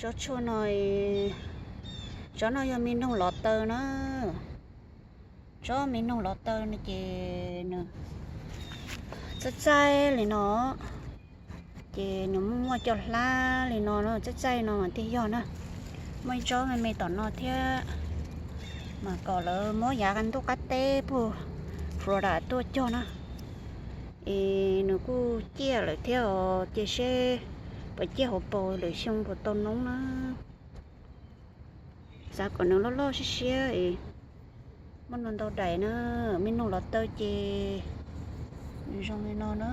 Tsob tshuaj no, tsob no yog me noog lov taw na. Tsob me noog lov taw no ces nws txaij txaij li no, ces nws muaj muaj cov hlab li no, txaij txaij no mas thiaj yog na. Muaj ib tsob me me tom no thiab, mas kom lawv muab yav ntuj qab teb puag Florida tuaj cog na. Es nws kuj ciaj lawm thiab os, cia seb puas ciaj hauv paus lwm xyoo puas tau noob na. Xav kom nws loj loj siab siab es muab no ntau daim na, me noog lov taw ces nws zoo li no na.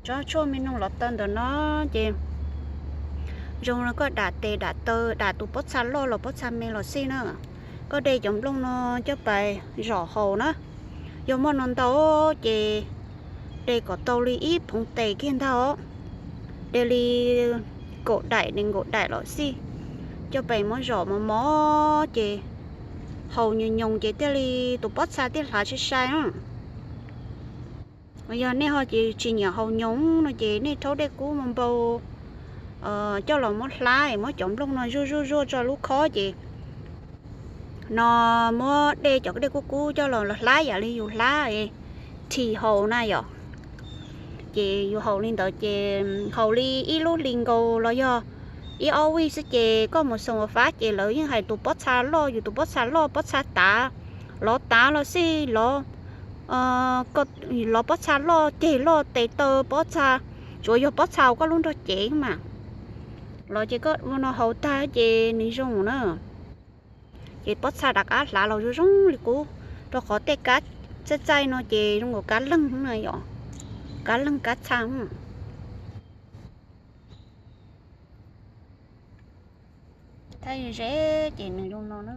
Tsob tshuaj me noog lov taw ntawm no ces zoo li koj dam tes dam taw dam tus pob txha loj los pob txha me los xij na. Koj de cov nplooj no coj pais zom haus na. Yog muaj no ntau ces de kom tau li ib phoov tes kiag ntag os. De li kaum daim nees nkaum daim los xij, coj pais muab zom mos mos ces haus nyoos nyoos ces thiaj li tus pob txha thiaj hlav sai sai na. Yog nej ho ces tsis nyiam haus nyoos no ces nej rhaub dej kub npau npau coj los muab hlab, muab cov nplooj no zuaj zuaj zuaj tso lub khob ces no muab dej cov dej kub kub coj los hlab yam li yus hlab rhis haus na yom. Ces yus haus li ntawd ces haus li ib lub hlis nkaus los yog ib ob vij xwb ces koj mus xoo ua fab ces lawv yeej hais tus pob txha loj, yus tus pob txha loj, pob txha tav, lov tav los xij, lov lov pob txha loj ceg loj tes taw pob txha, tsuav yog pob txha uas koj lub nrog cev mas. Los ces koj ua no haus tag ces nws zoo na. Ces pob txha rov qab hlav los zoo zoo li qub, rau qhov tej kab txaij txaij no ces zoo nkaus kab leeg na yom, kab leeg kab txha. Thaij ze ces nws zoo no na.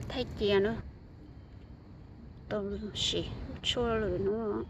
Thaij cia na, tau sim tshuaj lawm no.